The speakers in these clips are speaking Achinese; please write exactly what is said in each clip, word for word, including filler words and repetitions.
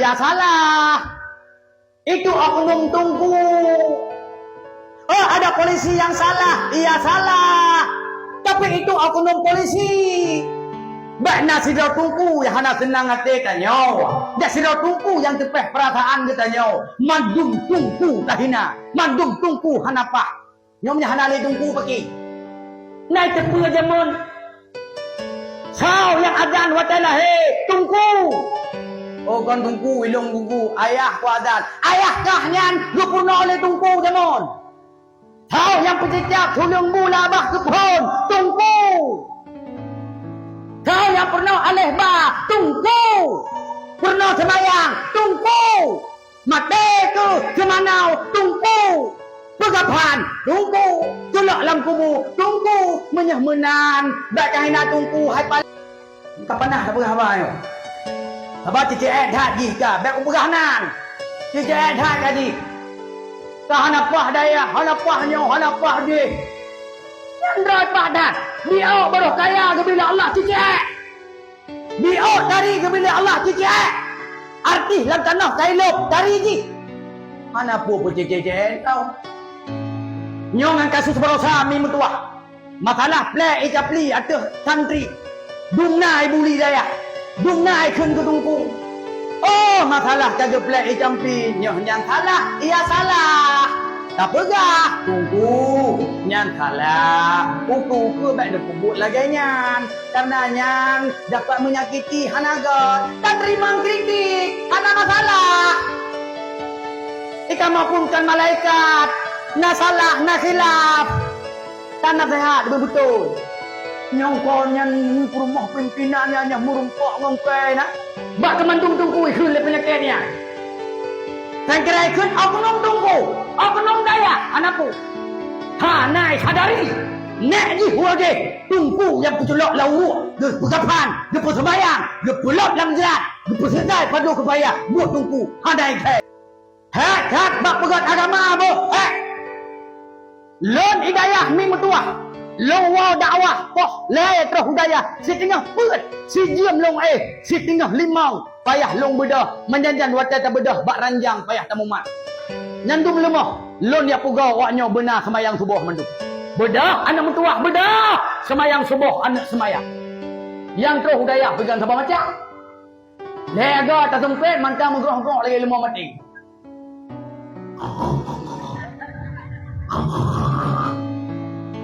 Tidak salah. Itu oknum teungku. Oh, ada polisi yang salah. Iya, salah. Tapi itu oknum polisi. Bèk na sidroe teungku nyang hana seunang até tanyoe. Dan sidroe teungku nyang teupèh peurasaan geutanyoe. Mandum teungku tahina. Mandum teungku hana paih. Nyoe meunyo hana lé teungku paki. Na teupeue jameun. Soe nyang azan watèe lahé? Teungku. Oh, kon teungku, ilôn guru. Ayah ku azan. Ayah kah nyan geupeurunoe lé teungku jameun. Soe nyang peucicak tuleueng bu lam babah keuphon? Teungku. Soe nyang peurunoe aléh ba? Teungku. Peurunoe seumayang? Teungku. Maté keuh seumanau? Teungku. Peugaphan? Teungku. Tulok lam kubu? Teungku. Meunyoe meunan, bèk kahina teungku hai pal-, ka panah tapeugah haba nyoe. Haba cicék that jih ka, bèk kupeugah nan. Cicék that ka jih. Ka hana paih dayah, hana paih nyoe, hana paih jih. Nyan droe paih that. Di awak baroh kaya geubri lé Allah cicék. Di ôk tari geubri lé Allah cicék. Artis lam tanoh ka ilôb tari jih. Hana peue peucécék tau. Nyoe ngon kasus baroesa mi meutuwah. Masalah plèe icapli ateueh santri. Dumna ibuli dayah. Dumna ikheun keu teungku. Oh, masalah ka geuplèe icampi, nyoe nyan salah, iya salah. Tapeugah, teungku, nyan salah. Ukeue-ukeue bèk neupeubuet lagèe nyan. Kareuna nyan dapat menyakiti, hana göt. Tateurimong kritik, hana masalah. Di kamoe pun kon malaikat, na salah, na khilaf. Tan naseuhat beutôi. Nyang kon nyan peurumoh pimpinan nyan nyang meurumpok ngon kèe na. Bak keumandum teungku ikheun lé peunyakét nyan. Sangkira ikheun oknum teungku, oknum dayah, hana peue. Hana isadari, nèk jih wagéh teungku nyang peuculok lam uruek, geupeugaphan, geupeuseumayang, geupeulop lam jrat, geupeuseutai padum keupaya, buet teungku hana ikhèe. Hèk that bak peugöt agama boh, hèk! Lôn i dayah mi meutuwah, lôn woe dakwah poh lhèe troh u dayah, siteungoh peuet sijeuem lôn éh, siteungoh limong payah lôn beudôh, meujan-jan watèe tabeudôh bak ranjang payah tamumat. Nyan dum leumoh, lôn jak pugoe awak nyoe beuna seumayang suboh mandum. Beudôh aneuk meutuwah, beudôh seumayang suboh aneuk seumayang. Nyang troh u dayah peugan saboh macam. Lhèe go tasumpét mantong meugroh-groh lagèe leumo maté.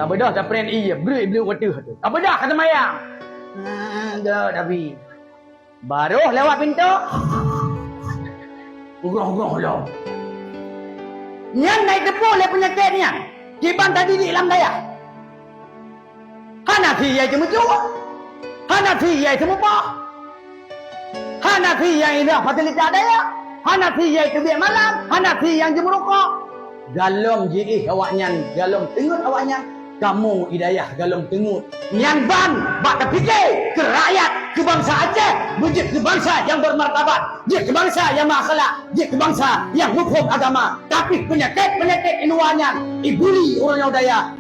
Tabeudôh taprèn ié, breuek-breuek watèe tu. Tabeudôh ka seumayang. Ah, go tapi. Baroh lewat pintoe. Meugroh-groh lom. Nyan na jiteupeue lé peunyakét nyan. Kiban tadidik lam dayah. Hana si yai teumeucue, hana si yai teumeupoh, hana si yai indah fasilitas dayah, hana si yai teubiet malam, hana si nyang jimeurukok. Galom jiéh awaknyan, galom teungeut awaknyan, kamoe i dayah galom teungeut. Nyan ban bak tapike keu rakyat, keu bansa Aceh, beujeuet keu bansa nyang beumartabat, jeuet keu bansa nyang meuakhlak, jeuet keu bansa nyang muphom agama. Tapi peunyakét-peunyakét i luwa nyan ibuli ureuëng nyang dayah.